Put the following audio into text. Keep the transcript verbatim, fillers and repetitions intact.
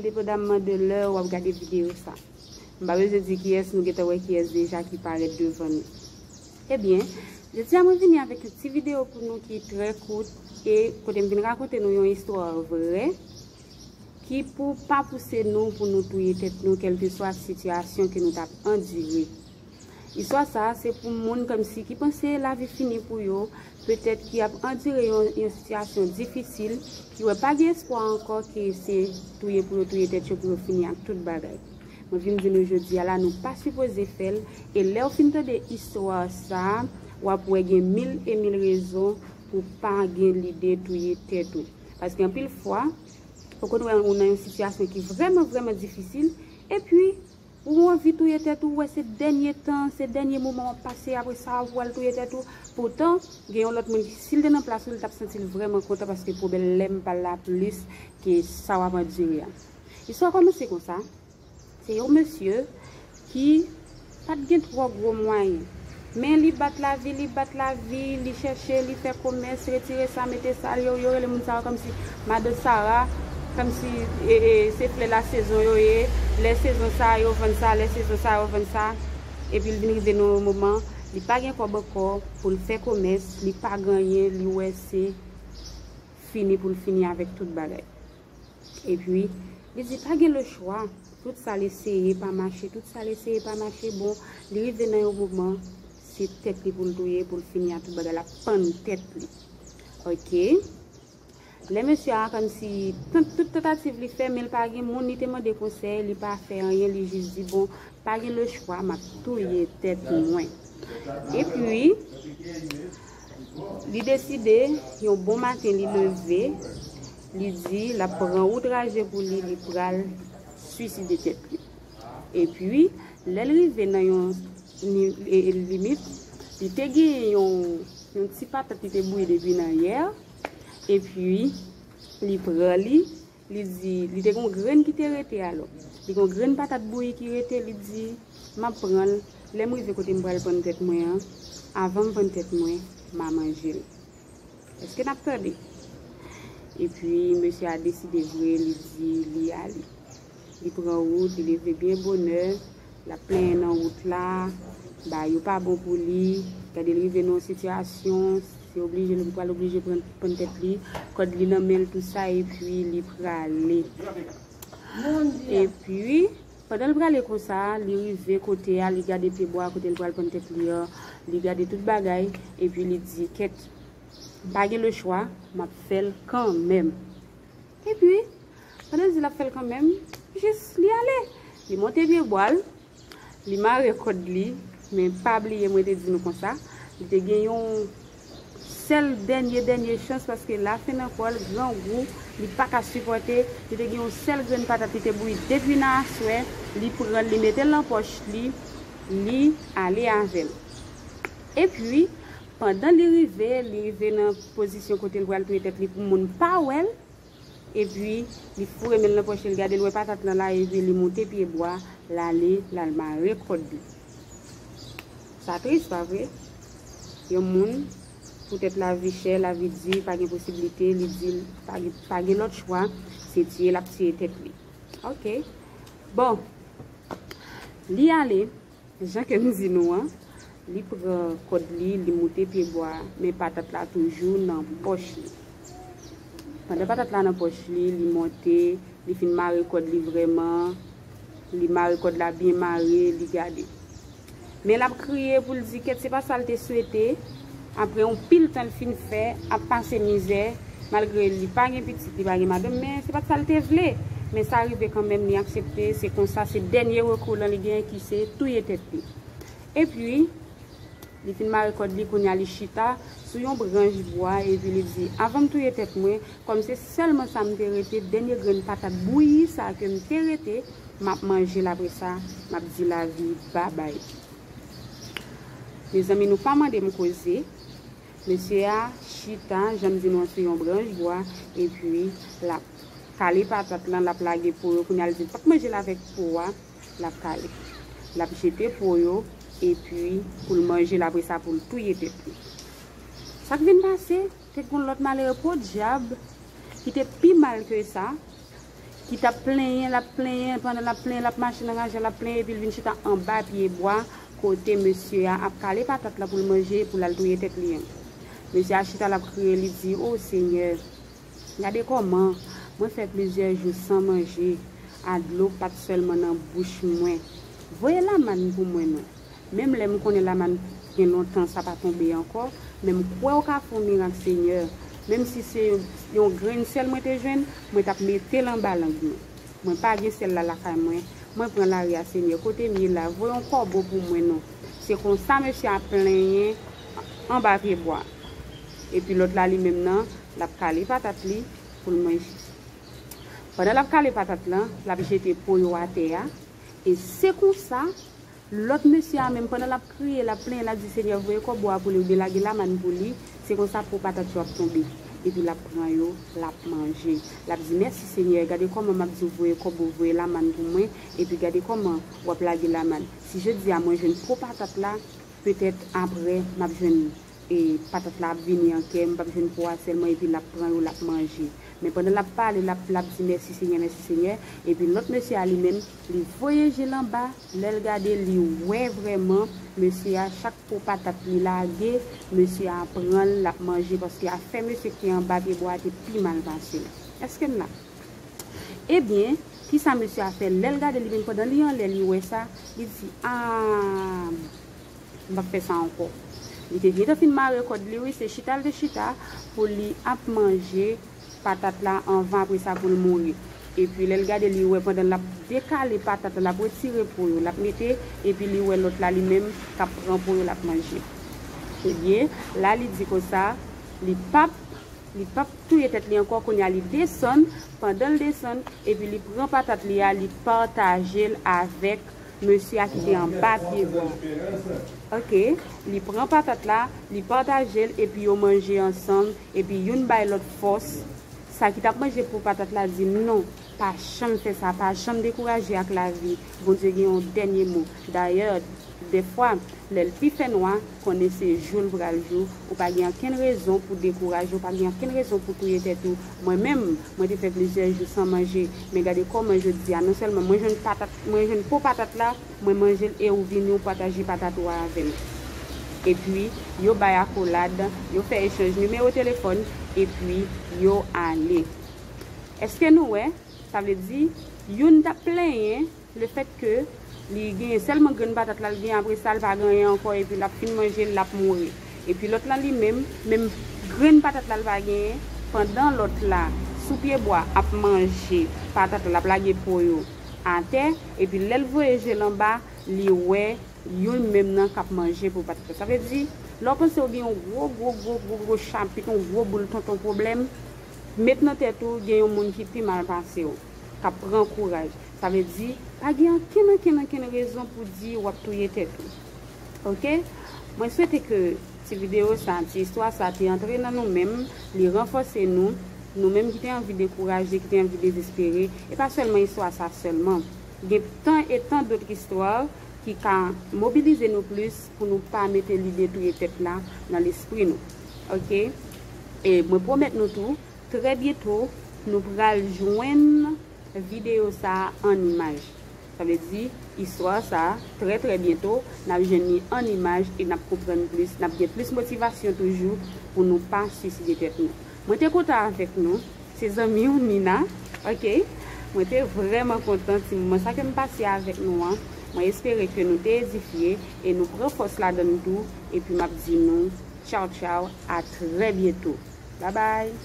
Depandamman de lè w ap gade videyo sa. M pa bezwen di kiyès, nou gentan wè kiyès deja ki parèt devan nou. Ebyen, jodi a mwen vini avèk yon ti videyo pou nou ki trè kout e kote m vin rakonte nou yon istwa vrè ki pou pa pouse nou pou nou touye tèt nou kèlkeswa sitiyasyon ke nou t ap andire. Istwa sa a se pou moun kòmsi ki panse lavi fini pou yo, petèt ki ap andire yon, yon sitiyasyon difisil, ki wè pa gen espwa ankò ke se touye pou yo touye tèt yo pou yo fini ak tout bagay. Mwen vin di nou jodi a la, nou pa sipoze fè l, e lè w fin tande istwa sa a, w ap wè gen mil e mil rezon pou pa gen lide touye tèt ou. Paske anpil fwa, ou konn wè ou nan yon sitiyasyon ki vrèman, vrèman difisil, epi ou anvi touye tèt ou, ou wè se dènye tan, se dènye moman w ap pase, apre sa w pral touye tèt ou. Poutan, gen yon lòt moun ki, si l te nan plas ou, li t ap santi l vrèman kontan paske pwoblèm pa l la plis ke sa w ap andire a. Istwa kòmanse konsa. Se yon mesye ki pa t gen twò gwo mwayen. Men li bat lavi, li bat lavi, li chèche, li fè komès, retire sa, mete sa, yo, yo rele moun sa yo kòmsi madan Sara, kòmsi e, e, se flè la sezon yo ye, lè sezon sa yo vann sa, lè sezon sa yo vann sa, epi l vin rive nan yon moman, li pa gen kòb ankò pou l fè komès, li pa gen anyen, li wè se fini pou l fini avèk tout bagay. Epi, li di pa gen lechwa. Tout sa l eseye pa mache, tout sa l eseye pa mache. Bon, li rive nan yon moman, se tèt li pou l touye, pou l fini ak tout bagay, l ap pann tèt li. Oke. Lè mesye a, kòmsi, tant-, tout tantativ li fè, men l pa gen moun, li te mande konsèy, li pa fè anyen, li jis di, bon, pa gen lechwa, m ap touye tèt mwen. Epi, li deside, yon bon maten, li leve, li di, l ap pran wout raje pou li, li pral swiside tèt li. Epi, lè l rive nan yon ni-, e, e, limit, li te gen yon, yon ti patat li te bouyi depi nan yè, epi, li pran li, li di, li te gen yon grenn ki te rete alò. Li gen yon grenn patat bouyi ki rete, li di, m ap pran l, lè m rive kote m pral pann tèt mwen an, avan m pann tèt mwen, m a manje l. Èske n ap tande? Epi, mesye a deside vre, li di, li ale. Li pran wout, li leve byen bonè, l ap plenyen nan wout la, bagay yo pa bon pou li, gade l rive nan yon sitiyasyon, se oblije, li pral oblije pran, pann tèt li, kòd li nan men l, tou sa, epi li prale. Epi, pandan l prale konsa, li rive kote a, li gade pyebwa kote l pral pann tèt li an, li gade tout bagay, epi li di, kèt, m pa gen lechwa, m ap fè l kanmenm. Epi, pandan l di l ap fè l kanmenm, jis li ale. Li monte pyebwa l, li mare kòd li, men pa bliye mwen te di nou konsa, li te gen yon sèl dènye, dènye chans paske lafen nan kò l, grangou, li pa ka sipòte, li te gen yon sèl grenn patat li te bouyi depi nan aswè, li pran l, li mete l nan pòch li, li ale avè l. Epi, pandan li rive, li rive nan pozisyon kote l pral touye tèt li pou moun pa wè l, epi li foure men l nan pòch li, l gade l wè patat lan la, epi li monte pyebwa, l ale, l al mare kòd li. Sa tris, pa vre? Yon moun, poutèt lavi chè, lavi di, pa gen posiblite, li di l pa gen, pa gen lòt chwa, se tiye l ap tiye tèt li. Oke. Bon, li ale, jan ke m di nou an, li pran kòd li, li moute pyebwa, men patat la toujou nan pòch li. Pandan patat la nan pòch li, li monte, li fin mare kòd li vrèman, li mare kòd la byen mare, li gade. Men l ap kriye pou l di kèt se pa sa l te swete, apre yon pil tan l fin fè, ap pase mizè, malgre li pa gen pitit, li pa gen madanm, men se pa t sa l te vle. Men sa rive kanmenm, li aksepte, se konsa, se dènye rekou lan li genyen ki se touye tèt li. Epi, li fin mare kòd li, kounye a li chita sou yon branch bwa, epi li di, avan m touye tèt mwen, kòm se sèlman sa m te rete, dènye grenn patat bouyi sa ke m te rete, m ap manje l apre sa, m ap di lavi babay. Mezanmi, nou pa mande m koze. Mesye a chita, jan m di nou an, sou yon branch bwa, epi l ap kale patat lan, l ap lage po yo. Kounye a, l di l p ap manje l avèk po a, l ap kale. L ap jete po yo, epi pou l manje l, apre sa, pou l touye tèt li. Sa k vin pase, te gen yon lòt malere podyab ki te pi mal ke sa, ki t ap plenyen, l ap plenyen, pandan l ap plenyen, l ap mache nan raje, l ap plenyen, epi l vin chita anba pye bwa, kote mesye a ap kale patat la pou l manje, pou l al touye tèt li an. Mesye a chita, l ap kriye, li di, "O Senyè, gade kòman mwen fè plizyè jou san manje, a dlo pa t sèlman nan bouch mwen. Voye lamann pou mwen non." Menm lè m konnen lamann gen lontan sa pa tonbe ankò, men m kwè w ka fè yon mirak, Senyè. Menm si se yon grenn sèl mwen te jwenn, mwen t ap mete l anba lang mwen. Mwen pa gen sèl la lakay mwen. Mwen pran lari a, Senyè. Kote m ye la, voye yon kòbo pou mwen non. Se konsa mesye a plenyen anba pye bwa. Epi lòt la li menm nan, l ap kale patat li pou l manje. Pandan l ap kale patat lan, l ap jete po yo atè a. E se konsa, lòt mesye a menm, pandan l ap kriye, l ap plenyen, l ap di, "Senyè, voye kòbo a pou li, oubyen lage lamann pou li," se konsa po patat yo ap tonbe. Epi l ap pran yo, l ap manje. L ap di, "Mèsi, Senyè, gade kòman m ap di w voye kòbo, voye lamann pou mwen, epi gade kòman w ap lage lamann. Si jodi a mwen jwenn po patat la, petèt apre m ap jwenn, e patat la ap vini an kè, m p ap jwenn po a sèlman, epi l ap pran yo, l ap manje." Men pandan l ap pale, l ap, l ap di, "Mèsi, Senyè, mèsi, Senyè." Epi lòt mesye a li menm, li voye je l anba, lè l gade, li wè vrèman mesye a, chak po patat li lage, mesye a pran l, l ap manje, paske afè mesye ki te anba pye bwa a te pi mal pase l. Èske n la? Ebyen, kisa mesye a fè? Lè l gade li menm, pandan li anlè, li wè sa, li di, "A, m p ap fè sa ankò." Li te gentan fin mare kòd li, wi, se chita l te chita pou li ap manje patat la anvan apre sa pou l mouri. Epi lè l gade, li wè pandan l ap dekale patat la, l ap retire po yo, l ap mete, epi li wè lòt la li menm k ap pran po yo, l ap manje. Ebyen, la li di konsa, li p ap, li p ap touye tèt li ankò, kounye a li desann, pandan l desann, epi li pran patat li a, li pataje l avèk mesye a ki te anba pye bwa. Ok, li pran patat la, li pataje l, epi yo manje ansanm, epi youn bay lòt fòs. Sa ki t ap manje pou patat la di, "Non, pa janm fè sa, pa janm dekouraje ak lavi. Bondye gen yon dènye mo. Dayè, dèfwa, lè l pi fè nwa, konnen se jou l pral jou. Ou pa gen ankenn rezon pou dekouraje, ou pa gen ankenn rezon pou touye tèt ou. Mwen menm, mwen te fè plizyè jou san manje, men gade kòman jodi a, non sèlman mwen jwenn patat, mwen jwenn po patat la, mwen manje l e ou vini ou pataje patat ou a avè m." Epi, yo bay akolad, yo fè echanj nimewo telefòn, epi yo ale. Èske nou wè? Sa vle di, youn t ap plenyen lefètke li genyen sèlman grenn patat la, l genyen, apre sa, l pa gen anyen ankò, epi l ap fin manje l, l ap mouri. Epi lòt la, li menm, menm grenn patat la, l pa genyen, pandan lòt la, sou pye bwa, ap manje patat la, l ap lage po yo atè, epi lè l voye je l anba, li wè youn menm nan k ap manje pou patat la. Sa vle di, lè w panse w gen yon gwo, gwo, gwo, gwo, gwo chapit, yon gwo boul tonton pwoblèm, met nan tèt ou gen yon moun ki pi mal pase w, k ap pran kouraj. Sa vle di, pa gen ankenn, ankenn, ankenn rezon pou di w ap touye tèt ou. Ok? Mwen swete ke ti videyo sa, ti istwa sa te antre nan nou menm, li ranfòse nou, nou menm ki te anvi dekouraje, ki te anvi dezespere, e pa sèlman istwa sa sèlman. Gen tan e tan dòt istwa ki ka mobilize nou plis pou nou pa mete lide touye tèt la nan lespri nou. Ok? E mwen pwomèt nou tou, trè byento, nou pral jwenn videyo sa a an imaj. Sa vle di, istwa sa a, trè, trè byento, n ap jwenn li an imaj e n ap konprann plis, n ap gen plis motivasyon toujou pou nou pa siside tèt nou. Mwen te kontan avèk nou. Se zanmi w Nina, ok? Mwen te vrèman kontan ti moman sa ke m pase avèk nou an. Mwen espere ke nou te edifye e nou pran fòs ladan l tou. Epi m ap di nou, tchaw, tchaw, a trè byento. Babay!